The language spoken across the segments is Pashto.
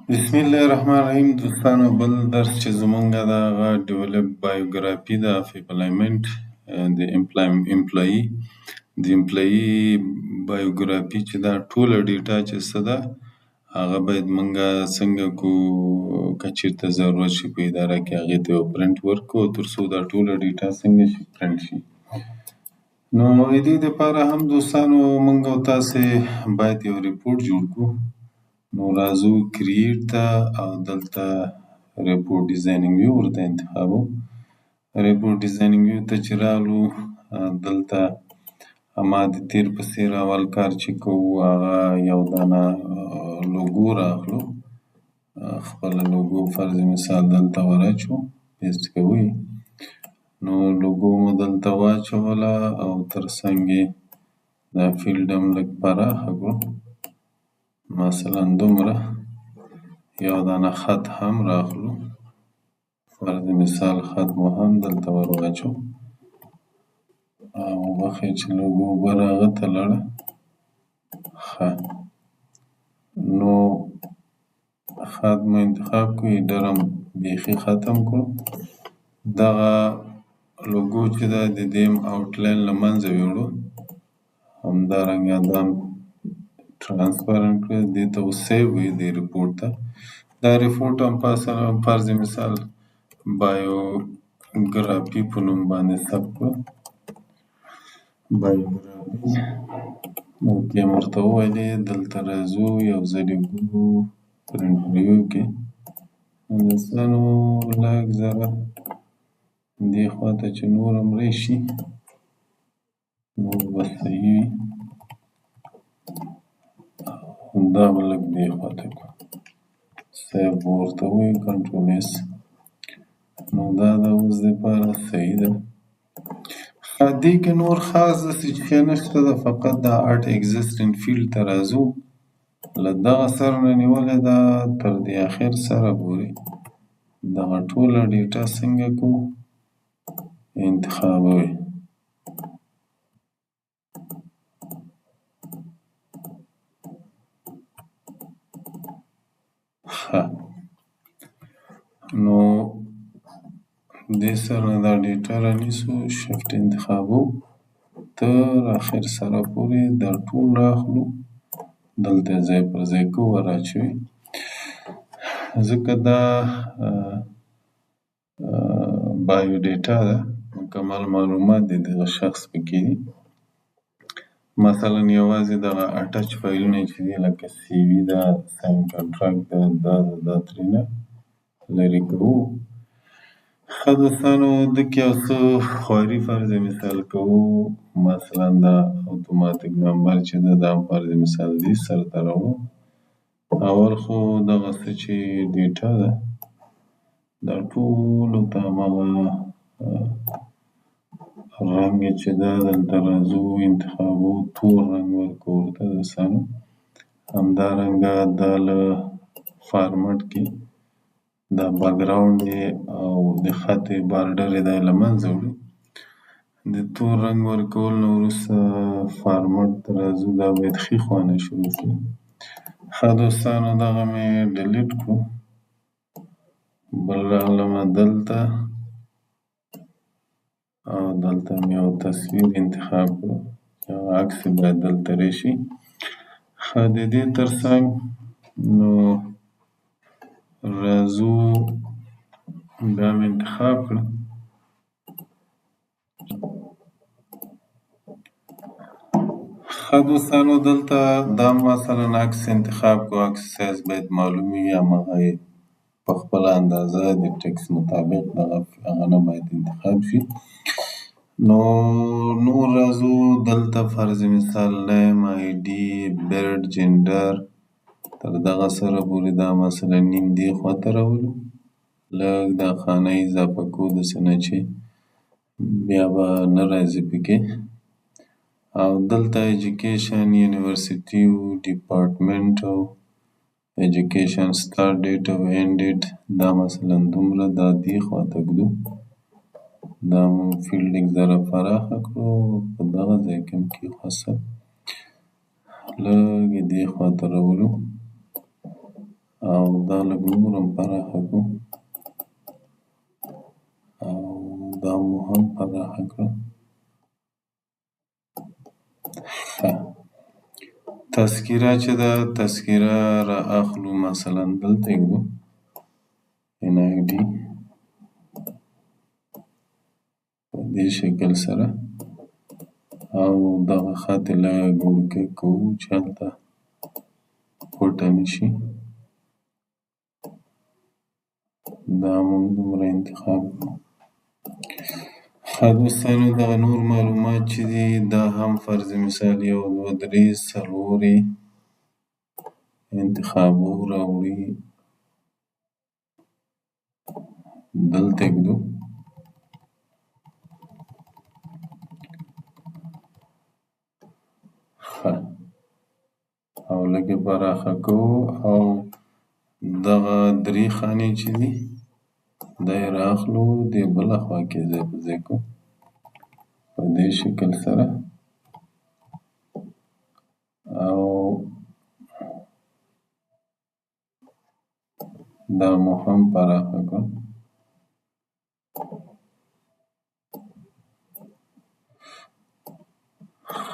بسم الله الرحمن الرحیم. دوستانو، بل درس چې زمونږ ده هغه develop biography ده of employment د employee، د employee biography چې دا ټوله data چې څه ده، هغه باید مونږه څنګه کو، که چېرته ضرورت شي په اداره کې هغې ته یو پرنټ ورکړو، تر څو دا ټوله data څنګه شي، پرنټ شي. نو د دې دپاره هم دوستانو مونږ او تاسې باید یو report جوړ کړو. نو راځو create ته او دلته report designing view ورته انتخابو. report designing view ته چې راغلو، دلته ما د تېر په څېر اول کار چې کوو، هغه یو دانه logo راخلو. خپله logo فرض مثال دلته وراچو، paste کوو. نو logo مو دلته واچوله او تر څنګ یې دا field هم لږ پراخه کړو، مثلا دومره. یو دانه خط هم راخلو، فرض مثال خط مو هم دلته ور واچو او وبخښئ چې logo بر هغه ته لاړه. ښه، نو خط مو انتخاب کړو، header هم بیخي ختم کړو. دغه logo چې ده، د دې هم outline له منځه یوړو، همدارنګه دا هم transparent کړو. دې ته اوس save وي دې report ته. دا report هم فرض مثال biography په نوم باندې ثبت کړو، biography. okay ورته وویلې. دلته راځو، یو ځل یې ګورو print view کې. دوستانو، لږ ذره دې خواته چې نور هم راشي، نور به صحیح وي. دا به لږ دې خواته کړو، save به ورته ووایو، control S. نو دا د اوس دپاره صحیح ده. ښه، دې کې نور خاص داسې شی نشته ده، فقط دا add existing field ته راځو. له دغه سر نه نیولې ده تر دې اخر سره پورې دغه ټوله data څنګه کوو، انتخابوي. ښه، نو دې سره دا data رانیسو، shift انتخابو، تر اخر سره پورې دا ټول راخلو، دلته ځای پر ځای کوو، راچوي، ځکه دا bio data ده، مکمل معلومات د دغه شخص پکې دي. مثلا یوازې دغه attach فایلونه چې دي، لکه CV ده، sign contract ده، دا دا ترېنه لرې کوو. ښه دوستانو، ده کې یو څه خواري فرض مثال کوو. مثلا دا automatic number چې ده، دا هم فرض مثال دې سر ته راوړو. اول خو دغه څه چې data ده، دا ټولو ته هماغه رنګ چې ده، دلته راځو، انتخابو، تور رنګ ورکوو ورته دوستانو. همدارنګه دا له فارمټ کې دا background او د خط border یې دا له منځه وړي. د تور رنګ ورکولو نه وروسته فارمټ ته راځو، دا باید ښي خوا نه شروع شي. ښه دوستانو، دغه مې delete کړو. بل راغلمه دلته او دلته مې یو تصویر انتخاب کړو چې هغه عکس باید دلته راشي. ښه، د دې تر څنګ نو راځو، دا مې انتخاب کړه. ښه دوستانو، دلته دا مثلا عکس انتخاب کړو. عکس سایز باید معلوم وي، هماغه یې په خپله اندازه د text مطابق دغه هغه نه باید انتخاب شي. نو نور راځو دلته فرض مثال name، ID، birth، gender تر دغه سره پورې دا مثلا نیم دې خواته راولو، لږ دا خانه اضافه کوو، داسې نه چې بیا به نه راځي پکې. او دلته education، university او department او education start date او end date، دا مثلا دومره دا دې خواته ږدو. دا مو field لږ ذره پراخه کړو، په دغه ځای کې هم کېښوسه، لږ یې دې خواته راولو. او دا لږ نور هم پراخه کړو او دا مو هم پراخه کړه. ښه، تذکره چې ده، تذکره را اخلو، مثلا دلته یې ږدو ان آی ډي په دې شکل سره، او دغه خط یې لږ وړوکی کوو چې هلته پټه نه شي. دا موږ دومره انتخاب کړو. ښه دوستانو، دغه نور معلومات چې دي دا هم فرض مثال 1، 2، 3، 4 یې انتخابو راوړي، دلته یې ږدو. ښه، او لږ یې پراخه کوو، او دغه درې خانې چې دي دا یې راخلو، دې بله خوا کې ځای په ځای کوو په دې شکل سره، او دا مو هم پراخه کړو.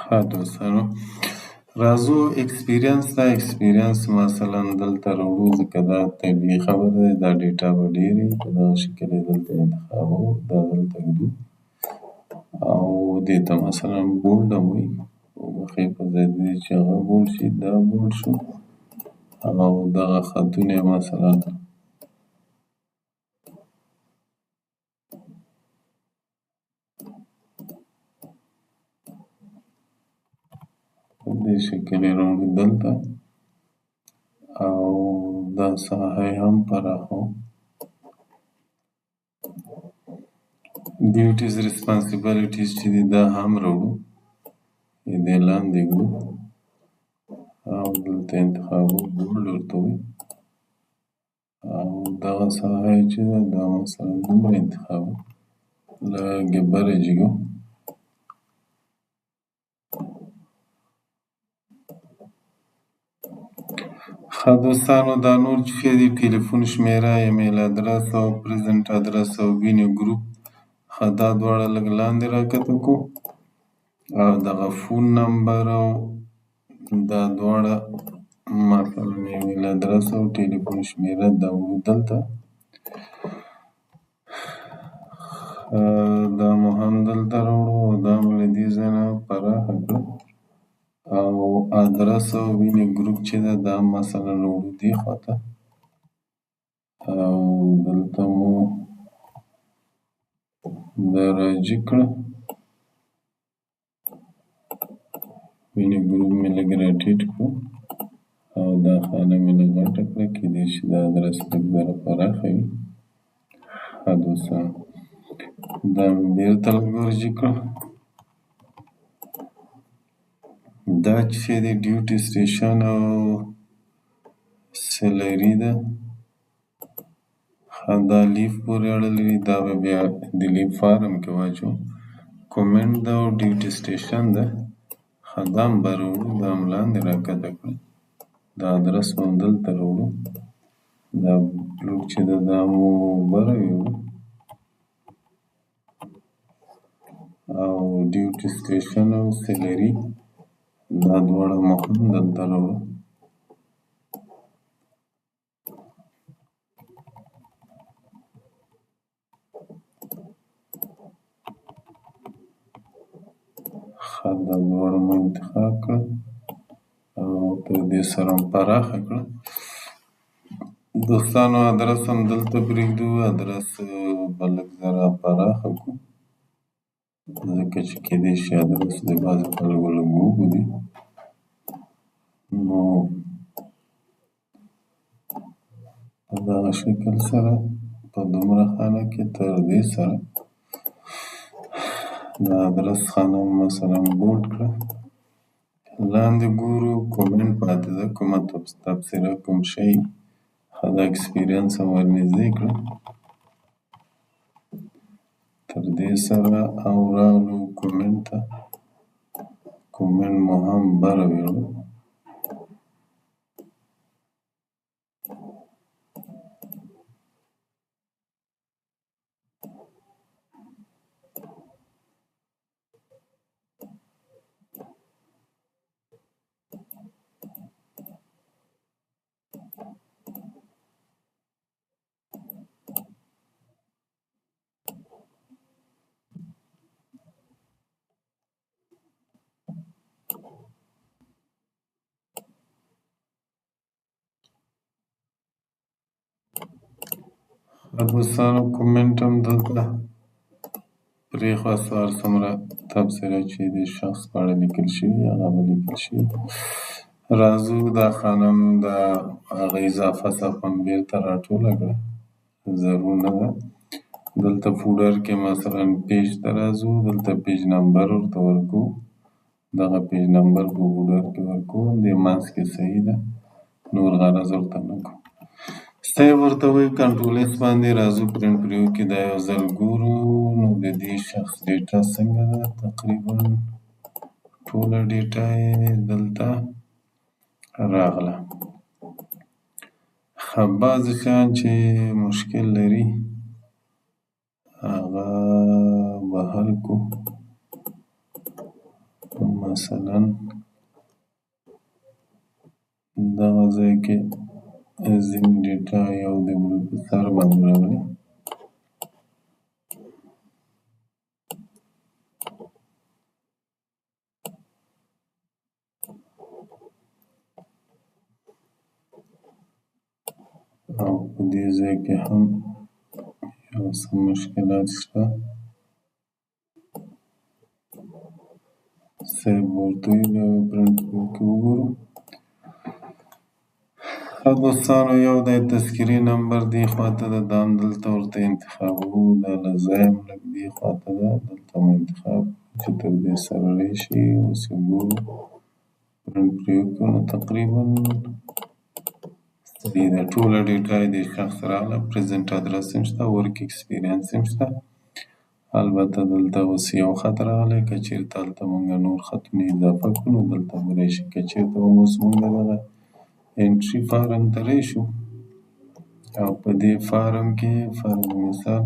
ښه دوستانو، راځو experience ته. experience مثلا دلته راوړو، ځکه دا طبیعي خبره ده، دا data به ډېرې په دغه شکل یې دلته انتخابو، دا دلته ږدو، او دې ته مثلا bold هم وایي، وبخښئ، په ځای د دې چې هغه bold شي دا bold شو، او دغه خطونه یې مثلا په دې شکل یې راوړو دلته، او دا ساحه یې هم پراخو. duties responsibilities چې دي دا هم راوړو، دې لاندې ږدو، او دلته انتخابو bold ورته وایي، او دغه ساحه یې چې ده دا مثلا دومره انتخابو، لږ یې بره جګو. ښه دوستانو، دا نور چې دي ټلیفون شمېره، email address او present address او وینې ګروپ، ښه دا دواړه لږ لاندې راکښته کړو، او دغه phone number او دا دواړه مثلا email address او ټلیفون شمېره دا وړو دلته. دا مو هم دلته راوړو، او دا مو له دې ځای نه پراخه کړه، او ادرس او وینې ګروپ چې ده دا مثلا راوړو دې خوا ته، او دلته مو دا راجیګ کړه، وینې ګروپ مې لږ راټیټ کړو، او دا خانه مې لږ غټه کړه، کېدای شي دا ادرس لږ ذره پراخه وي. ښه دوستانو، دا مې بېرته لږ ورجیګ کړه. دا چې د duty station او salary ده، ښه دا leave پورې اړه لري، دا به بیا د leave form کې واچو. comment ده او duty station ده، ښه دا هم به راوړو، دا هم لاندې راکښته کړو، دا ادرس به هم دلته راوړو، دا plot چې ده دا مو بره یوړو، او duty station او salary دا دواړه مو هم دلته راوړو. ښه دا دواړه مو انتخاب کړه او تر دې سره هم پراخه کړه. دوستانو ادرس هم دلته پرېږدو، ادرس به لږ ذره پراخه کړو، ځکه چې کېدای شي ادرس د بعضې خلکو لږ اوږد وي، نو په دغه شکل سره په دومره خانه کې تر دې سره د ادرس خانه مثلا bold کړه. لاندې ګورو comment پاتې ده، کومه تبصره کوم شی، ښه دا experience هم ورنږدې کړه تر دې سره، او راغلو comment ته، comment مو هم بره ویوړو. دوستانو comment هم دلته پرېښوه، هر څومره تبصره چې د شخص په اړه لیکل شوي هغه به لیکل شوي. راځو دا خانم دا هغه اضافه صفحه هم بېرته راټوله کړه، ضرور نه ده. دلته footer کې مثلا page ته راځو، دلته page number ورته ورکو، دغه page number په footer کې ورکو، دې منځ کې صحیح ده، نور غرض ورته نه کوو. save ورته وایو، control S باندې راځو، print preview کې دا یو ځل ګورو. نو د دې شخص data څنګه ده؟ تقریبا ټوله data یې دلته راغله. ښه، بعضې شیان چې مشکل لري هغه به حل کو. مثلا دغه ځای کې ځینې data یو د بل په سر باندې راغلي. او په دې ځای کې هم یو څه مشکلات شته. save ورته وایو، بیا به print کې وګورو. ښه دوستانو، یو د تذکرې نمبر دې خواته ده، دا هم دلته ورته انتخابوو. دا له ځایه هم لږ دې خواته ده، دلته مو انتخاب چې تر دې سره راشي. اوس یې ګورو print preview کې، نو تقریبا صحیح ده. ټوله data یې د شخص راغله، present address هم شته، work experience هم شته. البته دلته اوس یو خط راغلی، که چېرته هلته موږ نور خطونه اضافه کړو نو دلته به راشي. که چېرته هم اوس موږ دغه entry form ته راشو او په دې form کې فرض مثال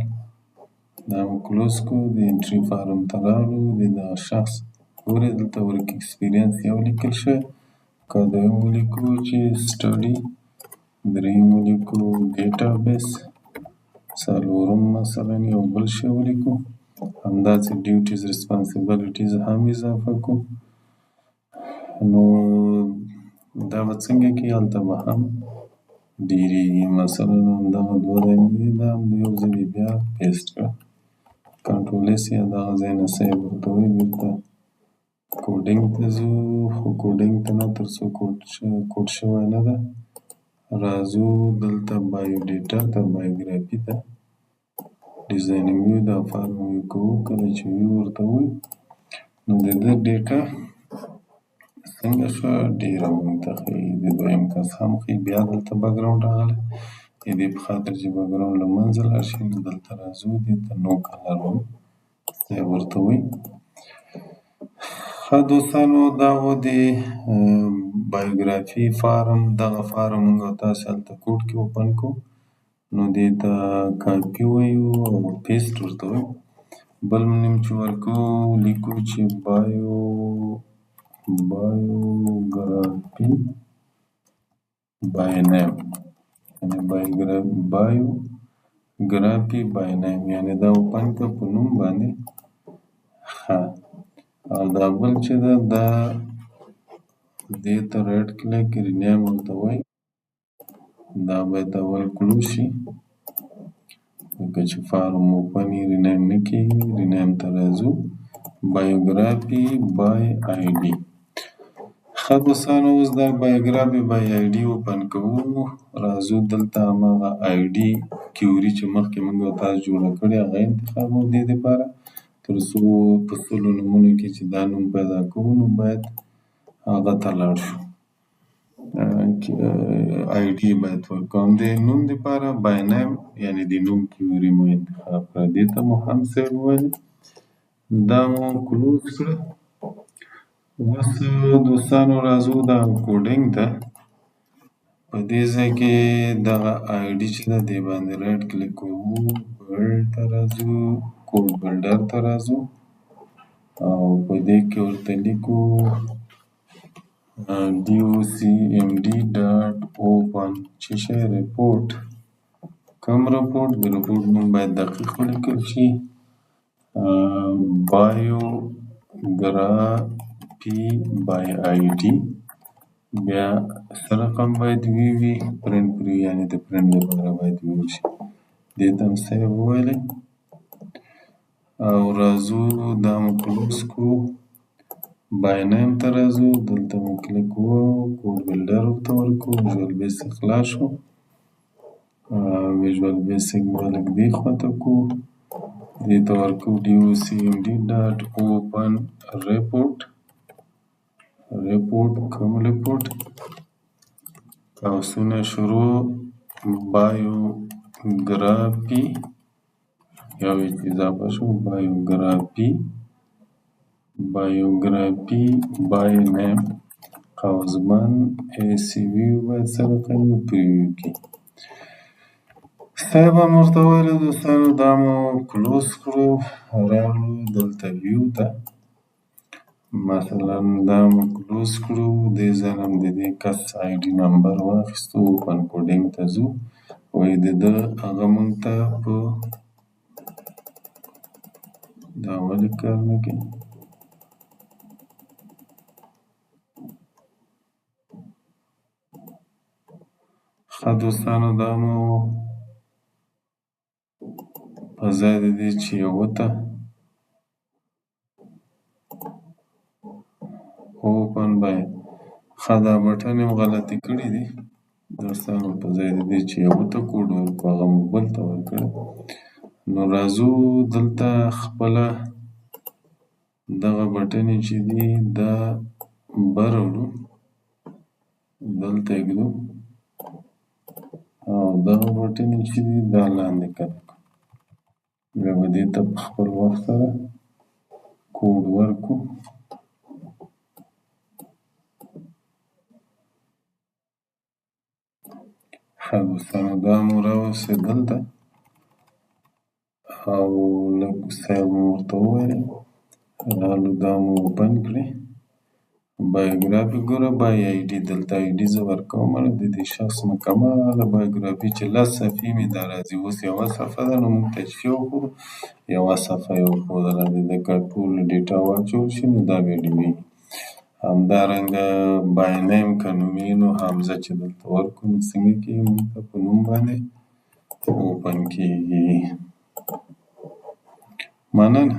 دا مو close کړو، د entry form ته راغلو، د دغه شخص ګورئ دلته work experience یو لیکل شوی، که دویم ولیکو چې study، دریم ولیکو database، څلورم مثلا یو بل شی ولیکو، همداسې duties responsibilities هم اضافه کړو، نو دا به څنګه کېږي؟ هلته به هم ډېرېږي. مثلا همدغه دوه دی، دا هم یو ځل یې بیا paste کړه، control S یا دغه ځای نه save ورته وایو. بېرته coding ته ځو، خو coding ته نه، تر څو کوډ شوی نه ده. راځو دلته bio data ته، biography ته، designing view، دا form view کوو. کله چې view ورته وایو نو د ده data څنګه شوه؟ ډېره موږ ته ښیي، د دویم کس هم ښیي. بیا دلته background راغلی، د دې په خاطر چې background له منځه لاړ شي نو دلته راځو، دې ته no color وایو، save ورته وایو. ښه دوستانو، دا و د biography form. دغه form موږ تاسو هلته کوډ کې open کړو، نو دې ته کاپي وایو او paste ورته وایو. بل نوم چې ورکو لیکو چې biography by name، یعنې biography by name، یعنې دا open کړه په نوم باندې. ښه، او دا بل چې ده دا دې ته right click rename ورته وایي، دا باید اول close شي، ځکه چې form open یې rename نه کېږي. rename ته راځو، biography by ID. ښه دوستانو، اوس دا biography by ID open کوو. راځو دلته هماغه ID query چې مخکې موږ تاسو جوړه کړې هغه انتخابوو، دې دپاره تر څو په 100 نومونو کې چې دا نوم پیدا کوو نو باید هغه ته لاړ شو، ID باید ورکړو. همدې نوم دپاره by name، یعنې د نوم query مو انتخاب کړه، دې ته مو هم save وویل، دا مو close کړه. اوس دوستانو راځو دا coding ته. په دې ځای کې دغه ID چې ده دې باندې right click کوو، build ته راځو، code builder ته راځو، او په دې کې ورته لیکو DOCMD dot open چې شی report، کوم report؟ د report نوم باید دقیق ولیکل شي، biography by ID. بیا څه رقم باید وي، print preview، یعنې د پرنټ لپاره باید وي شي. دې ته هم save وویلې او راځو دا مو close کړو. By name ته راځو، دلته مو کلیک ووهو، Code Builder ورته ورکړو، Visual Basic خلاص شو. Visual Basic به لږ دې خواته کو، دې ته ورکو DOCMD dot open report، report کوم report، قوسونه شروع، biography، یو اضافه شو، biography، biography by name، قوس بند، ACV باید څه رقم وي preview کې. صاحب هم ورته وویل دوستانو دا مو close کړو، راغلو دلته view ته، مثلا دا مو close کړو، دې ځای نه د دې کس ID number واخیستو، open coding ته ځو، وایي د ده هغه مونږ ته په دا ولې کار نه کوي؟ ښه دوستانو دا مو په ځای د دې چې یوه ته open by، ښه دا button یې هم غلطې کړې دي دوستانو، په ځای د دې چې یوه ته کوډ ورکړو هغه مو بل ته ورکړی. نو راځو دلته خپله دغه button چې دي دا بره وړو، دلته یې ږدو، او دغه button چې دي دا لاندې کړو، بیا به دې ته په خپل وخت سره کوډ ورکړو. ښه دوستانو دا مو راوستې دلته او لږ save مو ورته وویل، رالو دا مو open کړې، biography ګوره by ID، دلته ID زه ورکوم نو د دې شخص مکمله biography چې 10 صفحې مې دا راځي، اوس یوه صفحه ده نو موږ ته چې وښودو یوه صفحه یې وښودله، د ده که ټول data واچول شي نو دا به ډېرېږي. همدارنګه by name که نوم یې نو حمزه چې دلته ورکړو نو څنګه کېږي موږ ته په نوم باندې open کېږي. مننه.